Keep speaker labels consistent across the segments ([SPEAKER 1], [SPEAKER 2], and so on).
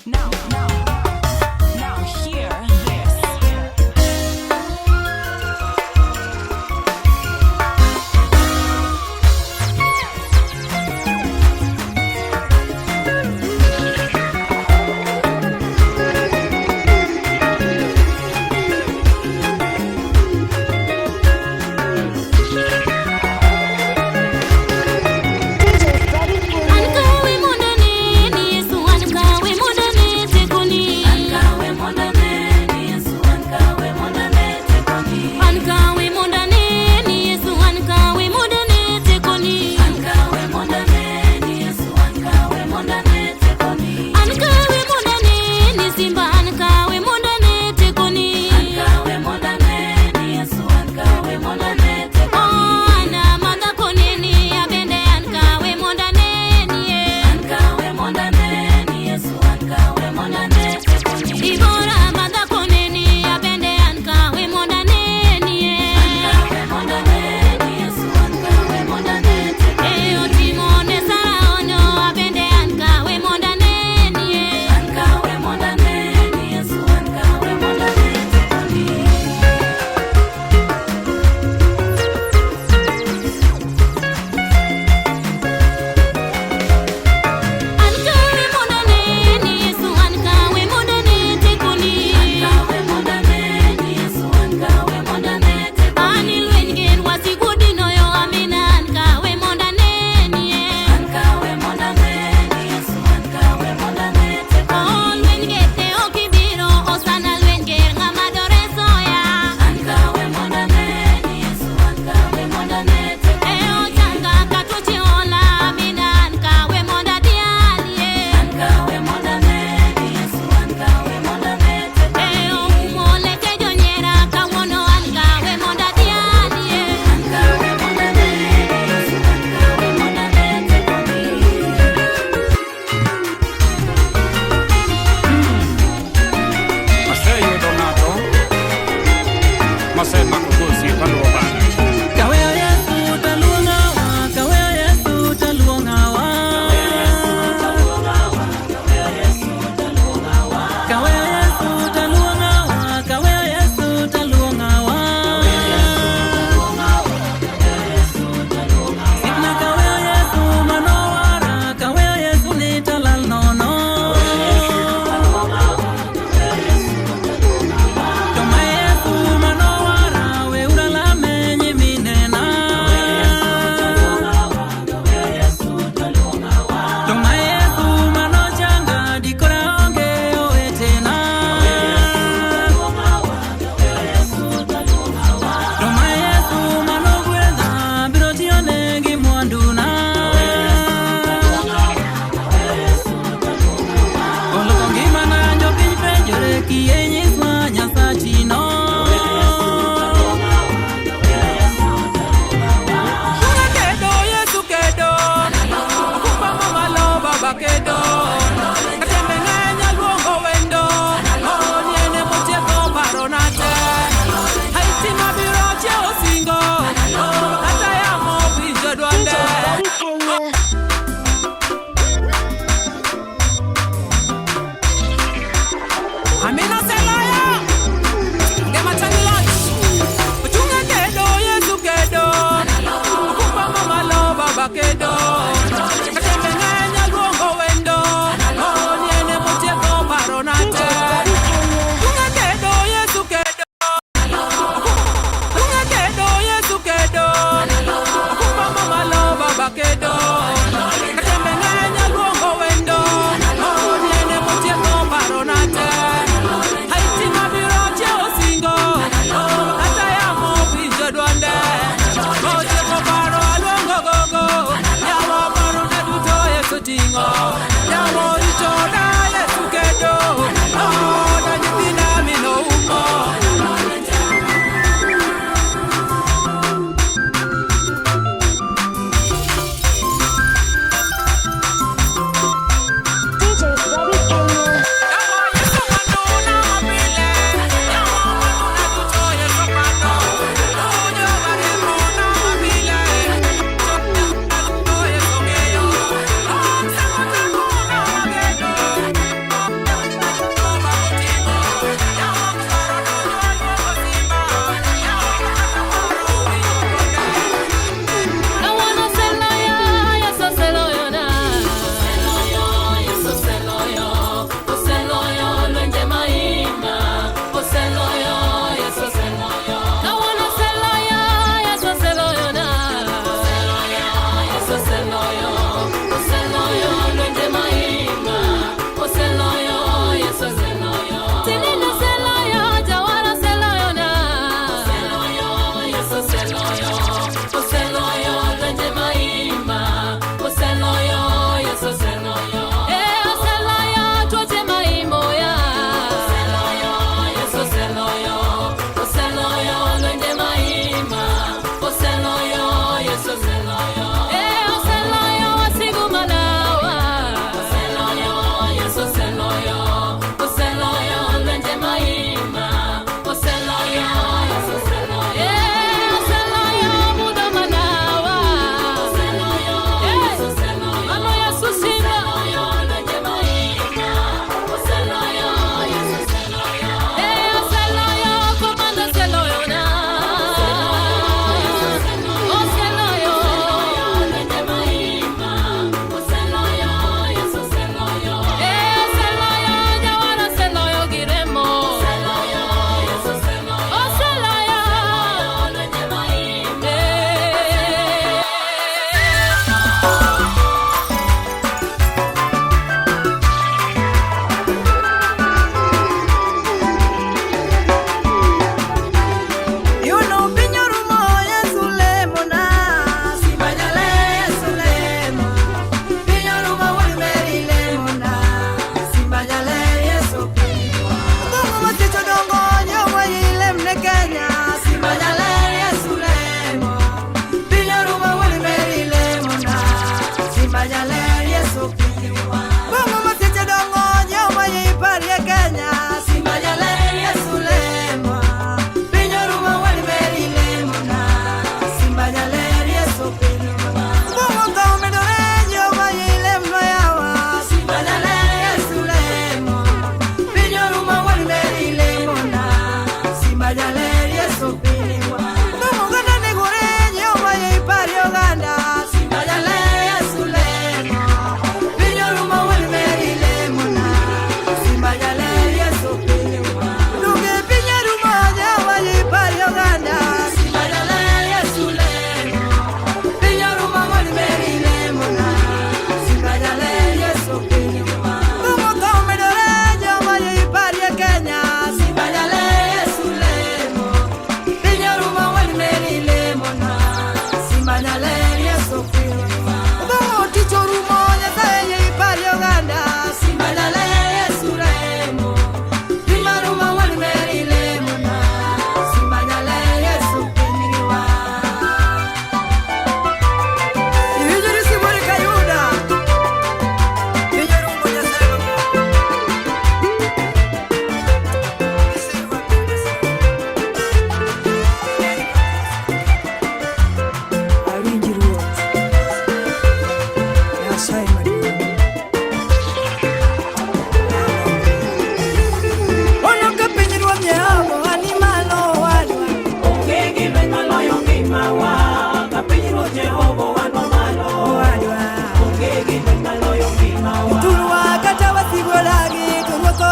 [SPEAKER 1] Now, now, now hear this.
[SPEAKER 2] DJ Freddy King.
[SPEAKER 3] An kawe mondo aneni, Yesu, an kawe mondo ane tekoni.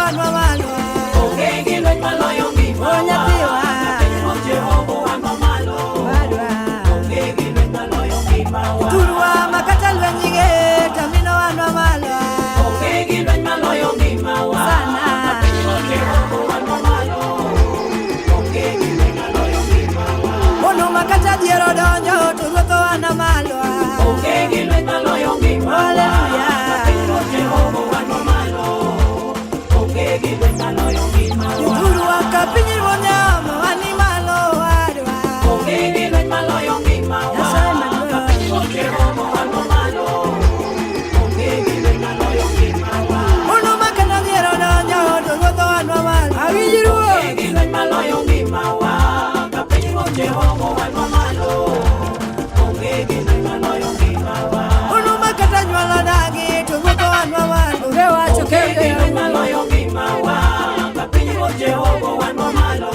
[SPEAKER 2] owanwa malo.
[SPEAKER 3] Onge gi lweny maloyo ngimawa.
[SPEAKER 2] O nyathiwa.
[SPEAKER 3] Ka pinyruoth Jehova owanwa malo.
[SPEAKER 2] Wadwa.
[SPEAKER 3] Onge gi lweny maloyo ngimawa.
[SPEAKER 2] Thurwa makata lweny ger to mino wanwa malo.
[SPEAKER 3] Onge gi lweny maloyo ngimawa.
[SPEAKER 2] Sana.
[SPEAKER 3] Ka pinyruoth Jehova owanwa malo. Onge gi lweny maloyo ngimawa.
[SPEAKER 2] Ono makata dhier odonjo to ruoth owana malo.
[SPEAKER 3] Onge gi lweny maloyo ngimawa.
[SPEAKER 2] Hallelujah.
[SPEAKER 3] Ka pinyruoth Jehova owanwa malo. Onge gi lweny maloyo ngimawa.
[SPEAKER 2] Thurwa ka pinyruoth nyamo wani malo wadwa.
[SPEAKER 3] Onge gi lweny maloyo ngimawa.
[SPEAKER 2] Nyasaye maduong'.
[SPEAKER 3] Ka pinyruoth Jehova owanwa malo. Onge gi lweny maloyo ngimawa.
[SPEAKER 2] Ono makata dhier odonjo to ruoth owanwa malo. Awinji ruoth.
[SPEAKER 3] Onge gi lweny maloyo ngimawa. Ka pinyruoth Jehova owanwa malo. Onge gi lweny maloyo ngimawa.
[SPEAKER 2] Ono makata nywol odagi to ruoth owanwa malo. Onge wacho
[SPEAKER 3] Onge gi lweny maloyo ngimawa. Ka pinyruoth Jehova owanwa malo.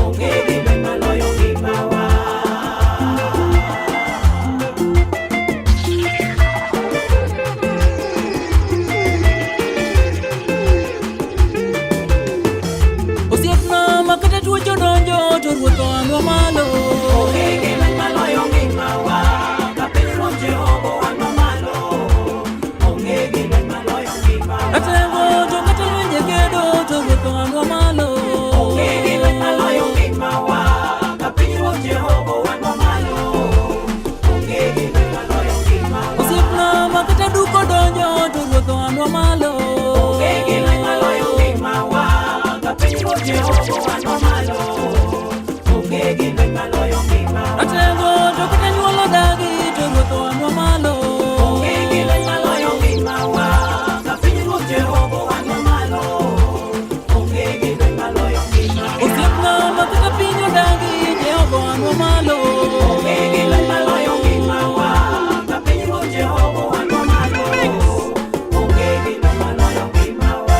[SPEAKER 3] Onge gi lweny maloyo ngimawa.
[SPEAKER 4] Osiepna makata tuoche odonjo to ruoth oanwa malo.
[SPEAKER 3] Onge gi lweny maloyo ngimawa. Ka pinyruoth Jehova owanwa malo. Onge gi lweny maloyo ngimawa.
[SPEAKER 4] Atengo to kata lwenje kedo to ruoth oanwa malo.
[SPEAKER 3] Onge gi lweny maloyo ngimawa. Ka pinyruoth Jehova owanwa malo. Onge gi lweny maloyo ngimawa.
[SPEAKER 4] Osiepna makata duk odonjo to ruoth oanwa malo.
[SPEAKER 3] Onge gi lweny maloyo ngimawa. Ka pinyruoth Jehova owanwa malo. Onge gi lweny maloyo ngimawa.
[SPEAKER 4] Atengo to kata nyuol odagi to ruoth oanwa malo.
[SPEAKER 3] Onge gi lweny maloyo ngimawa. Ka pinyruoth Jehova owanwa malo. Onge gi lweny maloyo ngimawa.
[SPEAKER 4] Osiepna makata piny odagi Jehova oanwa malo.
[SPEAKER 3] Onge gi lweny maloyo ngimawa. Ka pinyruoth Jehova owanwa malo. Onge gi lweny maloyo ngimawa.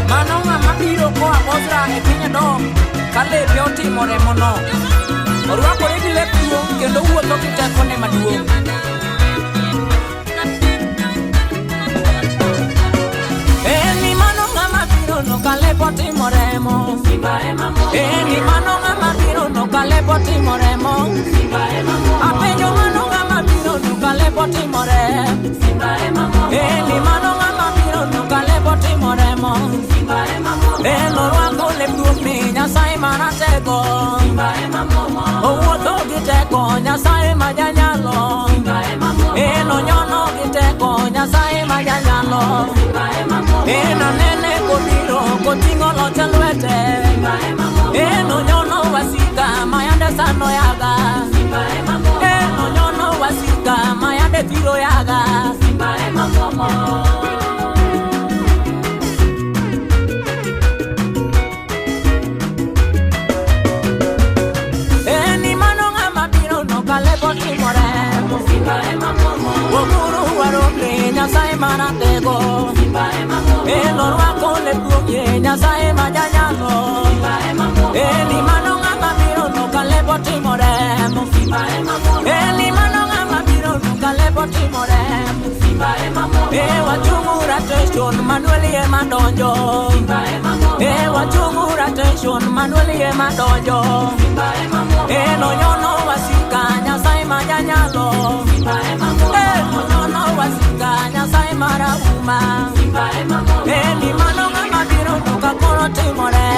[SPEAKER 4] Mano ng'ama biro koa Bozra e piny Edom ka lepe otimo remono. Orwakore gi lep duong' kendo wuotho gi tekone maduong'. Eni mano ng'ama biro no ka lepe otimo remo. Eni mano ng'ama biro no ka lepe otimo remo. Apenjo mano ng'ama biro no ka lepe otimo remo. Eni mano ng'ama biro no ka lepe otimo remo. En orwako lep duong' ni Nyasaye maratego. Owuotho gi teko Nyasaye ma janyalo. En onyono gi teko Nyasaye ma janyalo. En anene kobiro koting'o locha lwete. Eno nyono wasika mayande sano yaga. Eno nyono wasika mayande tiro yaga. Eni mano ng'ama biro no kalebo timore. Oguru waromre Nyasaye maratego. Eno rwako lepuonje Nyasaye majanyalo. Eni mano ng'ama biro no kalebo timore. Eni mano ng'ama biro no kalebo timore. E wachungura tension Manuel ema donjo. E wachungura tension Manuel ema donjo. Eno nyono wasika Nyasaye majanyalo. Eno nyono wasika Nyasaye marauma. Eni mano ng'ama biro no kakoro timore.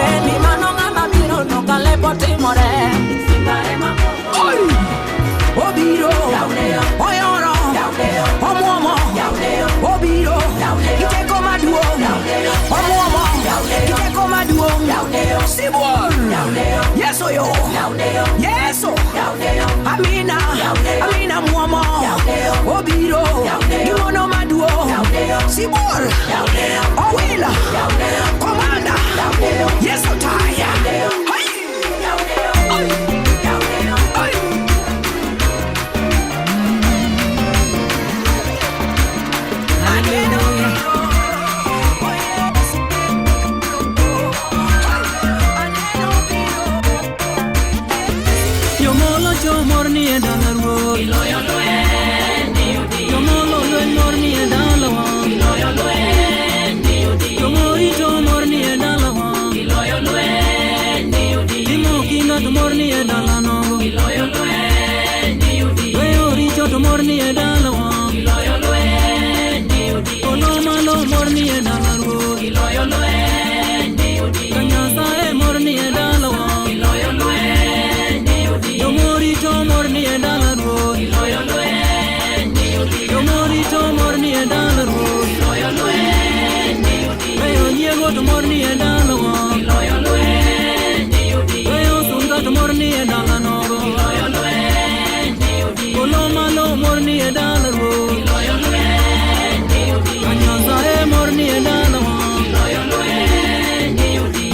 [SPEAKER 4] Eni mano ng'ama biro no kalebo timore.
[SPEAKER 3] Obiro, oyoro, omuomo, obiro, kiteko maduong', omuomo, kiteko maduong', sibuor, Yeso yo, Yeso, Amina, Amina muomo, obiro, gimono maduong', sibuor, owila, komanda, Yeso taya, hai, ai, ai.
[SPEAKER 2] Jomolo chomor ni e dala ruoth. Jomolo lweny mor ni e dalawa. Jomorito mor ni e dalawa. Timo kinda to mor ni e dala nogo. Weyo richo to mor ni e dalawa. Polo malo mor ni e dala ruoth. Ka Nyasaye mor ni e dalawa. Jomorito mor ni e dala ruoth. Jomorito mor ni e dala ruoth. Weyo nyiego to mor ni e dalawa. Weyo sunga to mor ni e dala nogo. Polo malo mor ni e dala ruoth. Ka Nyasaye mor ni e dalawa.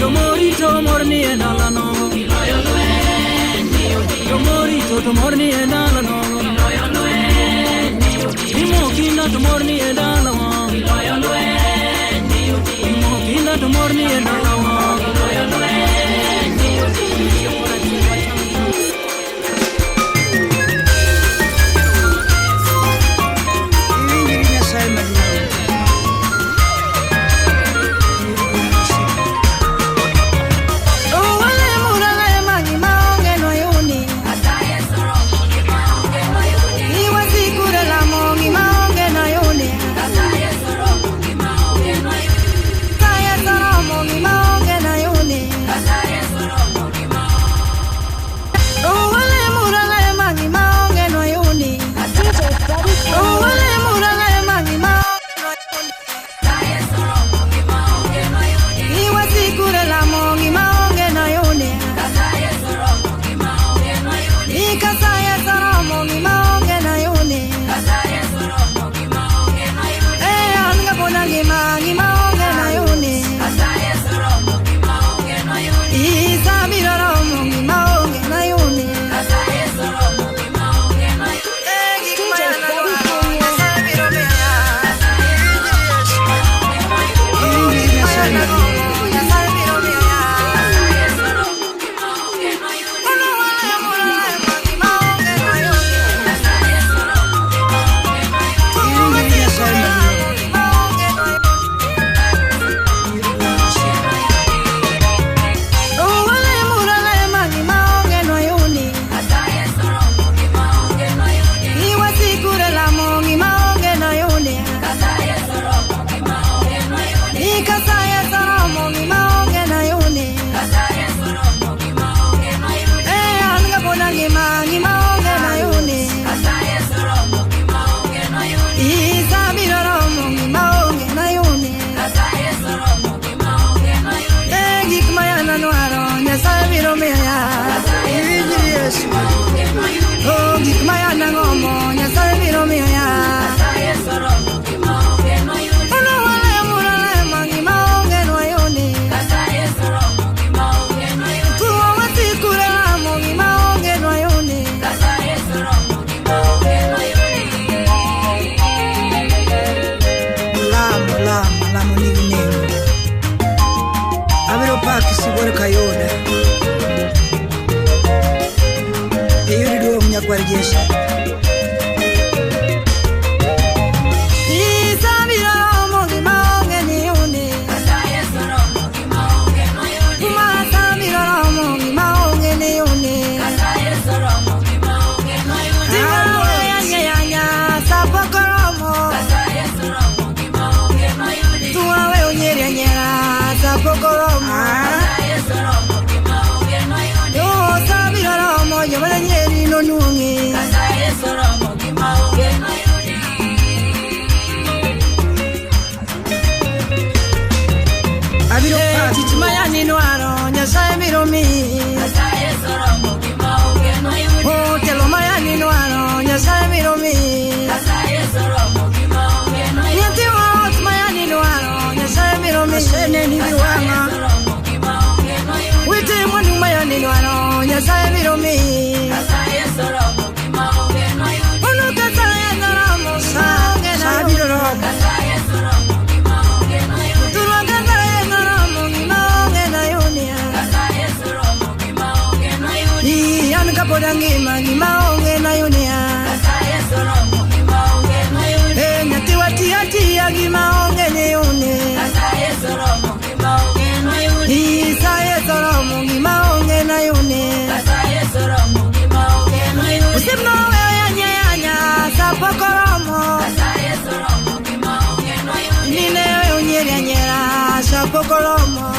[SPEAKER 2] Jomorito mor ni e dala nogo. Jomorito to mor ni e dala nogo. Timo kinda to mor ni e dalawa. Timo kinda to mor ni e dalawa.
[SPEAKER 3] Iwinjri Nyasaye maduong'.
[SPEAKER 2] Ikasaye soromo. Nyasaye biro miyi. Oh, telo ma yani dwaro Nyasaye biro miyi. Nyathi ot ma yani dwaro Nyasaye biro miyi. Aseneni gi wang'a. Wite mwandu ma yani dwaro Nyasaye biro miyi. Ono Nyasaye noromo onge na biro romo. Turwa Nyasaye noromo gima onge na yunia. Ii, an kapod angima gima onge na yunia. Eh, nyathiwa tiyo atiya gima onge ni yuni. Ii, sa Yesu oromo gima onge na yuni. Osiepna oweyo yanya yanya sapok oromo. Nine oweyo nyieri anyiera sapok oromo.